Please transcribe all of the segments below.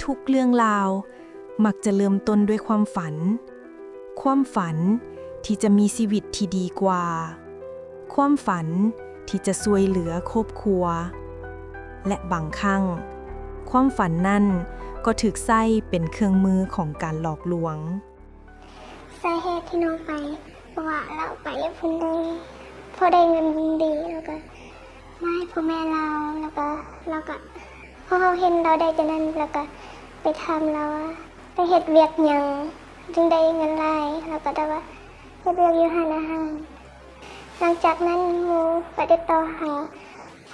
ທຸກເລື່ອງລາວມັກຈະເລີ່ມຕົ້ນດ້ວຍຄວາມຝັນ, ຄວາມຝັນທີ່ຈະມີຊີວິດທີ່ດີກວ່າ, ຄວາມຝັນທີ່ຈະຊ່ວຍເຫຼືອຄອບຄົວ ແລະ ບາງຄັ້ງ ຄວາມຝັນນັ້ນກໍຖືກໃຊ້ເປັນເຄື່ອງມືຂອງການຫຼອກລວງ. ສາເຫດທີ່ນ້ອງໄປ ເພາະວ່າລາວໄປພຸ້ນໄດ້ ພໍໄດ້ເງິນດີ ແລ້ວກໍມາໃຫ້ພໍ່ແມ່ລາວ ແລ້ວກໍ ແລ້ວກໍ ພໍເຮົາເຫັນລາວໄດ້ຈັ່ງນັ້ນ ແລ້ວກໍໄປຖາມລາວວ່າ ໄປເຮັດວຽກຫຍັງຈຶ່ງໄດ້ເງິນຫຼາຍ? ລາວກໍຕອບວ່າ ເຮັດວຽກຢູ່ຮ້ານອາຫານ. ຫຼັງຈາກນັ້ນ ໝູ່ກໍຕິດຕໍ່ຫາ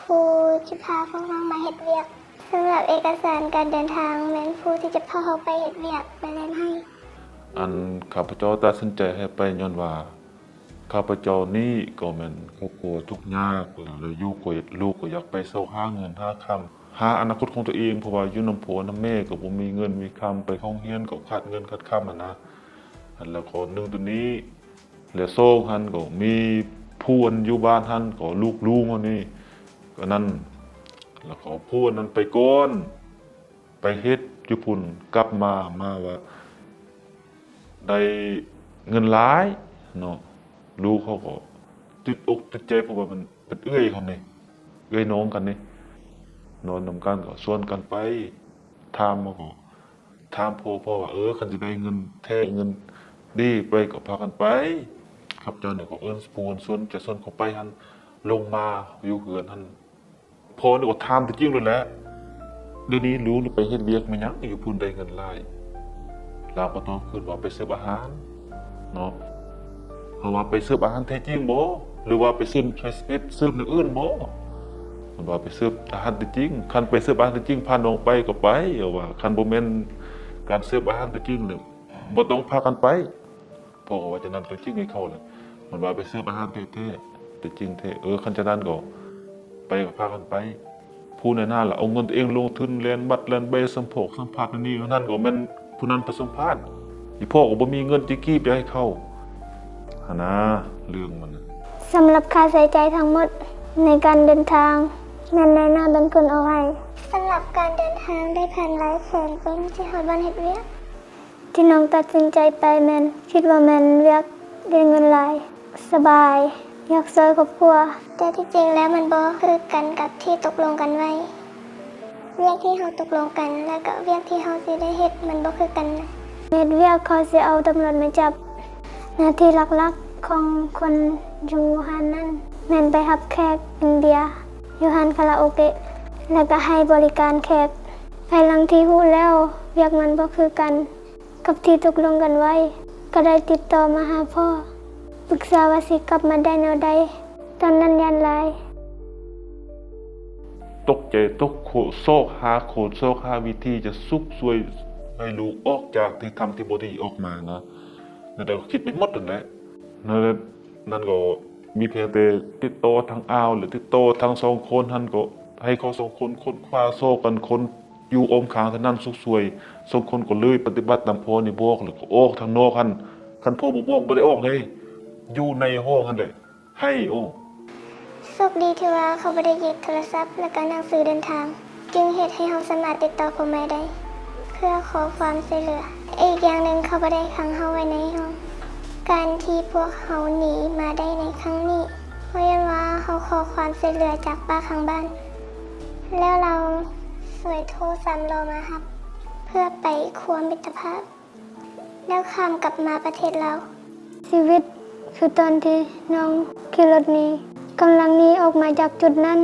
ຜູ້ທີ່ພາພວກນ້ອງມາເຮັດວຽກ. ສຳລັບເອກະສານການເດີນທາງ ແມ່ນຜູ້ທີ່ຈະພາເຮົາໄປເຮັດວຽກ ໄປແລ່ນໄຮ່. ອັນຂ້າພະເຈົ້າຕັດສິນໃຈໃຫ້ໄປຍ້ອນວ່າ ຂ້າພະເຈົ້ານີ້ກໍແມ່ນຄອບຄົວທຸກຍາກ ແລ້ວລູກກໍ ລູກກໍຢາກໄປຊອກຫາເງິນຫາຄຳ ຫາອະນາຄົດຂອງຕົວເອງ ເພາະວ່າຢູ່ນຳພໍ່ນຳແມ່ກໍບໍ່ມີເງິນມີຄຳ ໄປໂຮງຮຽນກໍຂາດເງິນຂາດຄຳຫັ້ນນະ. ອັນແລ້ວກໍໜຶ່ງຕົວນີ້ ແລະ ສອງຫັ້ນກໍມີຜູ້ອັນຢູ່ບ້ານຫັ້ນ ກໍລູກລຸງເຮົານີ້ ອັນນັ້ນ ແລ້ວກໍຜູ້ອັນນັ້ນໄປກ່ອນ ໄປເຮັດຢູ່ພຸ້ນ ກັບມາ ມາວ່າໄດ້ເງິນຫຼາຍເນາະ. ລູກເຂົາກໍຕິດອົກຕິດໃຈ ເພາະວ່າມັນເປັນເອື້ອຍເຂົານີ້ ເອື້ອຍນ້ອງກັນນີ້ ນອນນຳກັນກໍຊວນກັນໄປ ຖາມ ເຮົາກໍ ຖາມພໍ່ ພໍ່ວ່າ ເອີ ຄັນຊິໄດ້ເງິນແທ້ເງິນດີໄປກໍພາກັນໄປ. ຂ້າພະເຈົ້ານີ້ກໍເອີ້ນຜູ້ຊວນ ຈະຊວນເຂົາໄປຫັ້ນ ລົງມາຢູ່ເຮືອນຫັ້ນ ພໍ່ນີ້ກໍຖາມຕົວຈິງໂລດແຫຼະ ດຽວນີ້ລູກນີ້ໄປເຮັດວຽກແມ່ນຫຍັງຢູ່ພຸ້ນໄດ້ເງິນຫຼາຍ? ລາວກໍຕອບຄືນວ່າໄປເສີບອາຫານເນາະ. ເຮົາວ່າໄປເສີບອາຫານແທ້ຈິງບໍ ຫຼືວ່າໄປເສີບ ໄປເສີບແນວອື່ນບໍ? ເພິ່ນວ່າໄປເສີບອາຫານແທ້ຈິງ. ຄັນໄປເສີບອາຫານແທ້ຈິງ ພານ້ອງໄປກໍໄປ ເອົາວ່າ ຄັນບໍ່ແມ່ນການເສີບອາຫານແທ້ຈິງແລ້ວ ບໍ່ຕ້ອງພາກັນໄປ. ພໍ່ກໍວ່າຈັ່ງນັ້ນ ຕົວຈິງໃຫ້ເຂົາແຫຼະ. ເພິ່ນວ່າໄປເສີບອາຫານແທ້ໆ ຕົວຈິງແທ້. ເອີ ຄັນຈັ່ງນັ້ນກໍໄປ ກໍພາກັນໄປ. ຜູ້ນັ້ນນະລະເອົາເງິນຕົວເອງລົງທຶນ ແລ່ນບັດແລ່ນໃບ ສຳພອກສຳພາດນັ້ນນີ້ນັ້ນ ກໍແມ່ນຜູ້ນັ້ນໄປສຳພາດ. ອີ່ພໍ່ກໍບໍ່ມີເງິນຈັກກີບໃຫ້ເຂົາຫັ້ນນາ ເລື່ອງມັນນະ. ສຳລັບຄ່າໃຊ້ຈ່າຍທັງໝົດໃນການເດີນທາງ ແມ່ນນາຍໜ້າເປັນຄົນອອກໃຫ້. ສຳລັບການເດີນທາງໄດ້ຜ່ານຫຼາຍແສນຄົນ ຊິຮອດບ່ອນເຮັດວຽກ. ທີ່ນ້ອງຕັດສິນໃຈໄປແມ່ນຄິດວ່າແມ່ນວຽກໄດ້ເງິນຫຼາຍ, ສະບາຍ, ຢາກຊ່ອຍຄອບຄົວ. ແຕ່ທີ່ຈິງແລ້ວມັນບໍ່ຄືກັນກັບທີ່ຕົກລົງກັນໄວ້. ວຽກທີ່ເຮົາຕົກລົງກັນ ແລະ ກໍວຽກທີ່ເຮົາຊິໄດ້ເຮັດມັນບໍ່ຄືກັນ. ເຮັດວຽກເຂົາຊິເອົາຕຳຫຼວດມາຈັບ. ໜ້າທີ່ຫຼັກໆຂອງຄົນຢູ່ຮ້ານນັ້ນແມ່ນໄປຮັບແຂກກິນເບຍຢູ່ຮ້ານຄາຣາໂອເກະ ແລະ ກໍໃຫ້ບໍລິການແຂກ. ພາຍຫຼັງທີ່ຮູ້ແລ້ວ ວຽກມັນບໍ່ຄືກັນ ກັບທີ່ຕົກລົງກັນໄວ້ ກໍໄດ້ຕິດຕໍ່ມາຫາພໍ່ ປຶກສາວ່າຊິກັບມາໄດ້ແນວໃດ. ຕອນນັ້ນຢ້ານຫຼາຍ. ຕົກໃຈ ຕົກໂຄ ຊອກຫາໂຄນ ຊອກຫາວິທີຈະຊຸກຊ່ວຍໃຫ້ລູກອອກຈາກທີ່ທຳທີ່ບໍ່ດີອອກມານະ. ແນວໃດກໍຄິດໄປໝົດນັ້ນແຫຼະ. ນັ້ນ ນັ້ນກໍມີພຽງແຕ່ຕິດຕໍ່ທາງອາວ ແລະ ຕິດຕໍ່ທັງສອງຄົນຫັ້ນ ກໍໃຫ້ເຂົາສອງຄົນຄົ້ນຄວ້າຊອກກັນ ຄົນ ຢູ່ອ້ອມຂ້າງເທົ່ານັ້ນຊຸກຊ່ວຍ. ສອງຄົນກໍເລີຍປະຕິບັດຕາມພໍ່ນີ້ບອກ ແລ້ວກໍອອກທາງນອກຫັ້ນ. ຄັນພໍ່ບໍ່ບອກບໍ່ໄດ້ອອກເດ້ ຢູ່ໃນຫ້ອງຫັ້ນແຫຼະ ໄຫ້ອອກ. ໂຊກດີທີ່ວ່າເຂົາບໍ່ໄດ້ຍຶດໂທລະສັບ ແລະ ກໍໜັງສືເດີນທາງ ຈຶ່ງເຮັດໃຫ້ເຮົາສາມາດຕິດຕໍ່ພໍ່ແມ່ໄດ້ ເພື່ອຂໍຄວາມຊ່ວຍເຫຼືອ. ອີກຢ່າງໜຶ່ງ ເຂົາບໍ່ໄດ້ຂັງເຮົາໄວ້ໃນຫ້ອງ. ການທີ່ພວກເຮົາໜີມາໄດ້ໃນຄັ້ງນີ້ ກໍຍ້ອນວ່າເຮົາຂໍຄວາມຊ່ວຍເຫຼືອຈາກປ້າຂ້າງບ້ານ ແລ້ວລາວຊ່ວຍໂທສາມລໍ້ມາຮັບ ເພື່ອໄປຂົວມິດຕະພາບ ແລ້ວຂ້າມກັບມາປະເທດລາວ. ຊີວິດຄືຕອນທີ່ນ້ອງຂີ່ລົດໜີ ກຳລັງໜີອອກມາຈາກຈຸດນັ້ນ.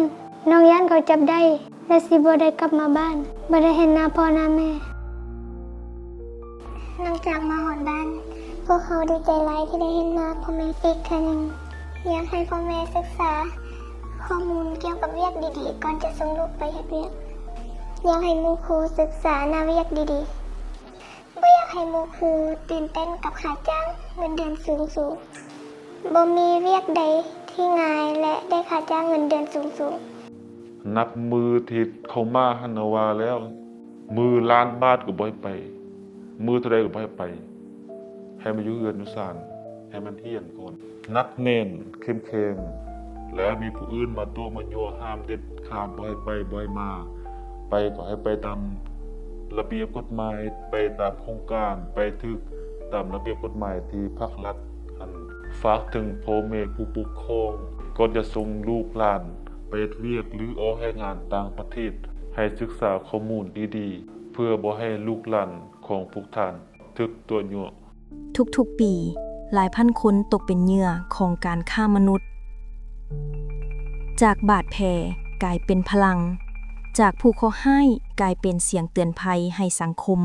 ນ້ອງຢ້ານເຂົາຈັບໄດ້ ແລະ ຊິບໍ່ໄດ້ກັບມາບ້ານ ບໍ່ໄດ້ເຫັນໜ້າພໍ່ໜ້າແມ່. ຫຼັງຈາກມາຮອດບ້ານ ພວກເຮົາດີໃຈຫຼາຍທີ່ໄດ້ເຫັນໜ້າພໍ່ແມ່ອີກເທື່ອໜຶ່ງ. ຢາກໃຫ້ພໍ່ແມ່ສຶກສາຂໍ້ມູນກ່ຽວກັບວຽກດີໆ ກ່ອນຈະສົ່ງລູກໄປເຮັດວຽກ. ຢາກໃຫ້ໝູ່ຄູ່ສຶກສາໜ້າວຽກດີໆ. ບໍ່ຢາກໃຫ້ໝູ່ຄູ່ຕື່ນເຕັ້ນກັບຄ່າຈ້າງເງິນເດືອນສູງໆ. ບໍ່ມີວຽກໃດທີ່ງ່າຍ ແລະ ໄດ້ຄ່າຈ້າງເງິນເດືອນສູງໆ. ນັບມື້ທີ່ເຂົ້າມາຫັ້ນນະວ່າແລ້ວ ມື້ລ້ານບາດກໍບໍ່ໃຫ້ໄປ ມື້ເທົ່າໃດກໍບໍ່ໃຫ້ໄປ. ໃຫ້ມາຢູ່ເຮືອນຢູ່ຊານ ໃຫ້ມັນຮຽນກ່ອນ ໜັກແໜ້ນ ເຂັ້ມແຂງ ແລະ ມີຜູ້ອື່ນມາຕົວະມາຍົວະ ຫ້າມເດັດຂາດ ບໍ່ໃຫ້ໄປ ບໍ່ໃຫ້ມາ. ໄປກໍໃຫ້ໄປຕາມ ລະບຽບກົດໝາຍ, ໄປຕາມໂຄງການ, ໄປຖືກຕາມລະບຽບກົດໝາຍທີ່ພັກລັດຫັ້ນ. ຝາກເຖິງພໍ່ແມ່ຜູ້ປົກຄອງ, ກ່ອນຈະສົ່ງລູກຫຼານໄປເຮັດວຽກ ຫຼື ອອກແຮງງານຕ່າງປະເທດ, ໃຫ້ສຶກສາຂໍ້ມູນດີໆ ເພື່ອບໍ່ໃຫ້ລູກຫຼານຂອງພວກທ່ານຖືກຕົວະຍົວະ. ທຸກໆປີ, ຫຼາຍພັນຄົນຕົກເປັນເຫຍື່ອຂອງການຄ້າມະນຸດ. ຈາກບາດແຜກາຍເປັນພະລັງ, ຈາກຜູ້ເຄາະຮ້າຍກາຍເປັນສຽງເຕືອນໄພໃຫ້ສັງຄົມ.